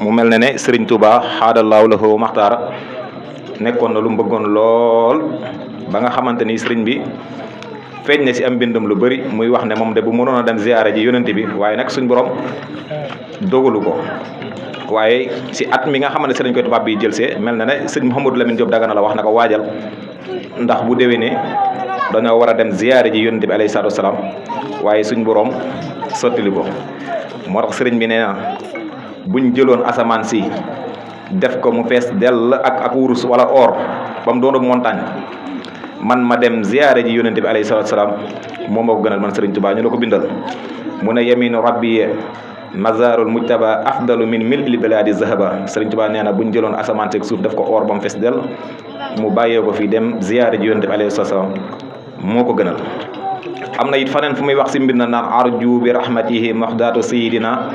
mu mel ne Serigne Touba xaadalaahu lahu maxtaara nekkoon na lu mu bëggoon lool ba nga xamante ni Serigne bi feeñ na si am mbindam lu bëri muy wax ne moom de bu mënoon a dem ziyaare ji yonent bi waaye nag suñ borom dogalu ko. waaye si at mi nga xamante ne si lañ koy tubaab bi jël see mel na ne sëñ Mouhamadou Lamine Diop Dagana la wax na ko waajal ndax bu déwénee dañoo war a dem ziyaare ji yonent bi alayhi salaatu wasalaam waaye suñ borom sottili ko. moo tax sëriñ bi nee na buñ jëloon asamaan si def ko mu fees dell ak wurus wala or ba mu doon montagne man ma dem ziyaare ji yonent bi alayhi salaatu wasalaam moom moo ko gënal man sëriñ Tuubaa ñu la ko bindal mu ne yaminu rabbi mazarul mujtaba afdalu min mil biladi zahaba sëriñ Tuubaa nee na buñ jëloon asamaan si ak suuf def ko or ba mu fees dell mu bàyyee ko fii dem ziyaare ji yonent bi alayhi salaatu wasalaam moo ko gënal. am na it faneen fu muy wax si mbir na naan arju bi rahmatihi maxdaatu sayidina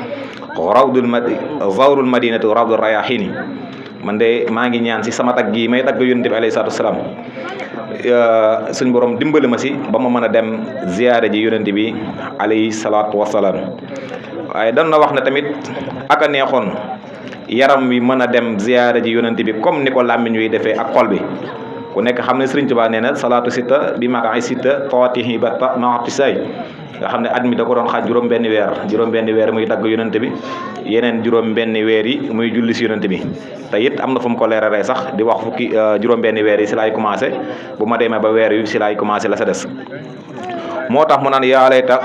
zawrul madinatu rawdu rayahini man de maa ngi ñaan si sama tag gi may tagg yonent bi alayhi salaatu wasalaam suñ borom dimbali ma si ba ma mën a dem ziyaare ji yonent bi alayhi salaatu wasalaam. waaye dan na wax ne tamit ak a neexoon yaram wi mën a dem ziyaare ji yonent bi comme ni ko làmmiñ wi defee ak xol bi. ku nekk xam ne Sëriñ Tuubaa nee na salaatu sitta bi matai sitta tawatihi batta maati say nga xam ne at mi da ko doon xaaj juróom-benni weer muy dagg yonent bi yeneen juróom-benni weer yi muy julli si yonent bi te it am na fu mu ko leeraree sax di wax fukki juróom-benni weer yi si laay commencé bu ma demee ba weer yu si laay commencé la sa des. moo tax mu naan yaa layta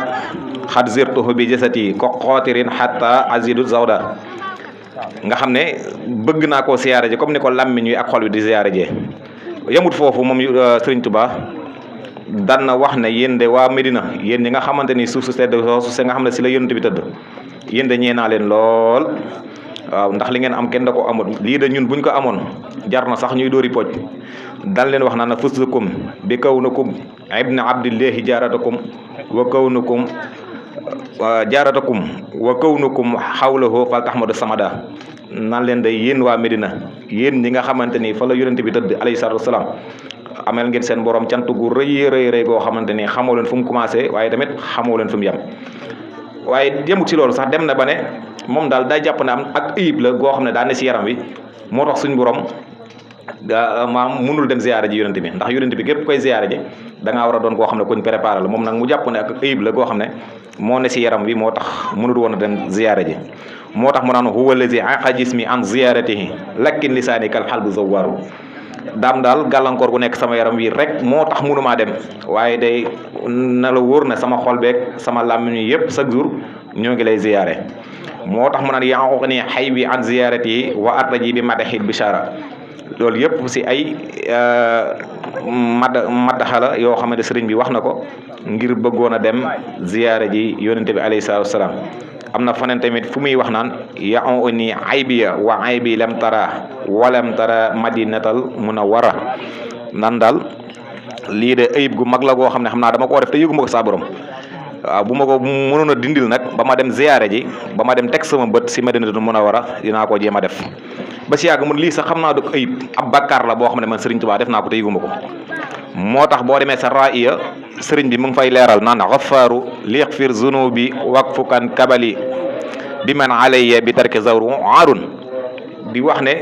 xad zirtuhu bi jasati ko xootirin hatta azidu zawda nga xam ne bëgg naa koo siyaare ji comme ni ko làmmiñ wi ak xol wi di siyaare jee. yamut foofu moom Sëriñ Tuubaa daan na wax ne yéen de waa Medina yéen ñi nga xamante ni suuf su sedd soosu se nga xam ne si la yonent bi tëdd yéen de ñee naa leen lool waaw ndax li ngeen am kenn da ko amul lii de ñun buñ ko amoon jar na sax ñuy dóori poj daan leen wax naa na fusukum bi kawnukum ibn abdillahi jaaratakum wa kawnukum xawlahu fal tahmadu samada naan leen day yéen waa Medina yéen ñi nga xamante ni fa la yonent bi tëdd alayhi salaatu wasalaam amel ngeen seen borom cant gu rëy goo xamante ni xamoo leen fu mu commencé waaye tamit xamoo leen fu mu yem. waaye jëmut si loolu sax dem na ba ne moom daal day jàpp ne am ak ayib la goo xam ne daa ne si yaram wi moo tax suñ borom maam mënul dem ziyaare ji yonent bi ndax yonent bi képp koy ziyaare ji da ngaa war a doon koo xam ne kuñ préparé la moom nag mu jàpp ne ak ayib la goo xam ne moo ne si yaram wi moo tax mënul woon a dem ziyaare ji. moo tax mu naan huwa allazi aqa jismi an ziyaratihi lakin lisaani kal xal bu zawaaru daam daal gàllankoor gu nekk sama yaram wi rek moo tax mënumaa dem waaye day na la wóor ne sama xol beeg sama làmmiñ yi yëpp chaque jour ñoo ngi lay ziyaare. moo tax mu naan yanqu ni xay bi an ziyaratihi wa artaji bi madaxil bishara loolu yëpp si ay madaxala yoo xamante sëriñ bi wax na ko ngir bëggoon a dem ziyaare ji yonente bi alayhi salaatu wasalaam. am na faneen tamit fu muy wax naan ya'u ni aybiya wa aybi lam tara walam tara madinatal munawwara nan daal lii de ayib gu mag la goo xam ne xam naa dama koo def te yëguma ko saa borom waaw bu ma ko mënoon a dindil nag ba ma dem ziyaare ji ba ma dem teg sama bët si madinatul munawwara dinaa ko jéem a def ba si yàgg mun lii sax xam naa du ayib ab bakkaar la boo xam ne man Sëriñ Tuubaa def naa ko te yëguma ko. moo tax boo demee sa raaya sëriñ bi mu ngi fay leeral naan xafaaru liixfir zunubi wakfukan kabali bi man alayya bi tarki zawru aarun di wax ne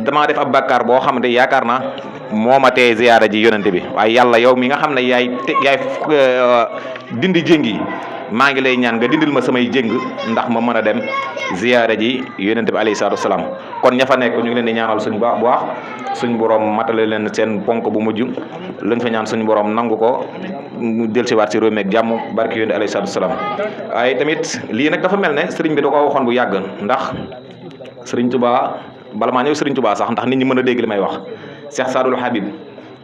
damaa def ab bàkkaar boo xam ne yaakaar naa moo ma tee ziyaara ji yonente bi waaye yàlla yow mi nga xam ne yaay dindi jéng yi maa ngi lay ñaan nga dindil ma samay jéng ndax ma mën a dem ziyaara ji yonente bi alayhi salaatu wasalaam. kon ña fa nekk ñu ngi leen di ñaanal suñu baax bu baax suñ borom matale leen seen ponk bu mujj lañ fa ñaan suñu borom nangu ko mu del si waat si réew mi ak jàmm barki yonente alayhi salaatu wasalaam. waaye tamit lii nag dafa mel ne sëriñ bi da ko waxoon bu yàgg ndax sëriñ Tuubaa bala maa ñëw sëriñ Tuubaa sax ndax nit ñi mën a dégg li may wax Cheikh Sadul Habib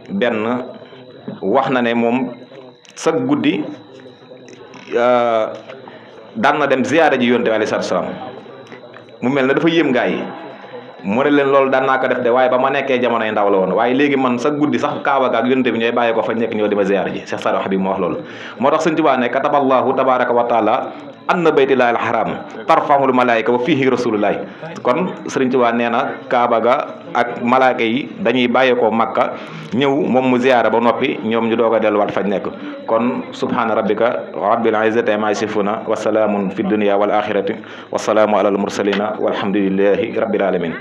benn wax na ne moom sa guddi daan na dem ziyaare ji yonente bi alayhi salaatu wasalaam mu mel ne dafa yéem gaa yi mu ne leen loolu daan naa ko def de waaye ba ma nekkee jamonoy ndaw la woon waaye léegi man sa guddi sax kaaba gaak yonente bi ñooy bàyyi ko fa nekk ñoo di ma ziyaare ji Cheikh Sadou Habib moo wax loolu. moo tax Sëñ Tuubaa ne kataballahu tabaraka wa taala anna baytillahi al haram tarfahul malaika wa fihi rasulullah kon Sëriñ Tuubaa nee na Kaaba ga ak malaaka yi dañuy bàyyeekoo Makka ñëw moom mu ziyaara ba noppi ñoom ñu doog a delluwaat fañ nekk kon subhaana rabbika rabbil izzati ammaa yasifuuna wa salaamun fi dunya wal axirati wa salaamu alal mursalina walhamdulillahi rabbil alamin